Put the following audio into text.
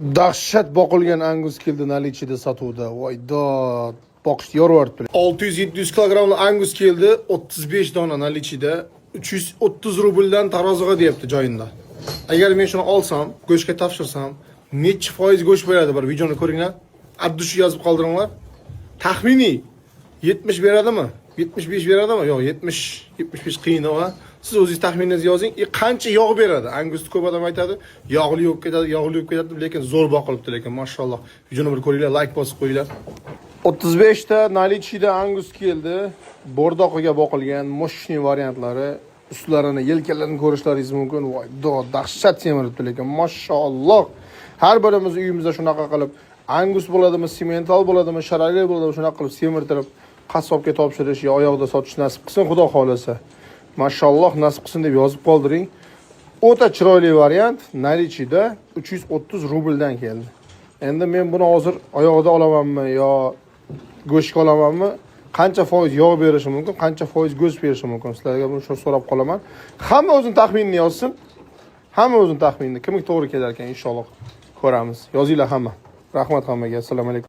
Dahshat boqilgan angus keldi, наличие da, sotuvda. Voy dod, boqishni yorib. 600-700 kilogrammli angus keldi, 35 dona наличие da. 330 rubldan taroziga deyapti joyinda. Agar men shuni olsam, go'shtga topshirsam, nechi foiz go'sht beradi, bir videoni ko'ringlar. От души yozib qoldiringlar. Taxminiy 70 beradimi? 75 beradimi? Yo'q, 70, 75 qiyin a. Siz o'zingiz taxminingizni yozing. Qancha yog' beradi? Angusni ko'p odam aytadi, yog'li bo'lib ketadi, yog'li bo'lib ketadi, lekin zo'r boqilibdi lekin, mashalloh. Videoni bir ko'ringlar, like bosib qo'yinglar. 35 ta наличие da angus keldi. Bo'rdoqiga boqilgan мощный variantlari, ustlarini, yelkalarini ko'rishlaringiz mumkin. Voy, dod, dahshat semiribdi lekin, mashalloh. Har birimiz uyimizda shunaqa qilib angus bo'ladimi, simmental bo'ladimi, sharali bo'ladimi, shunaqa qilib semirtirib qassobga topshirish yo oyoqda sotish nasib qilsin, Xudo xohlasa. Mashalloh, nasib qilsin deb yozib qoldiring. O'ta chiroyli variant наличие da 330 rubldan keldi. Endi men buni hozir oyog'ida olamanmi yo go'shtga olamanmi? Qancha foiz yog' berishi mumkin, qancha foiz go'sht berishi mumkin? Sizlarga buni shu so'rab qolaman. Hamma o'zini taxminini yozsin. Hamma o'zini taxminini. Kimga to'g'ri kelar ekan, inshaalloh ko'ramiz. Yozinglar hamma. Rahmat hammaga. Assalomu alaykum.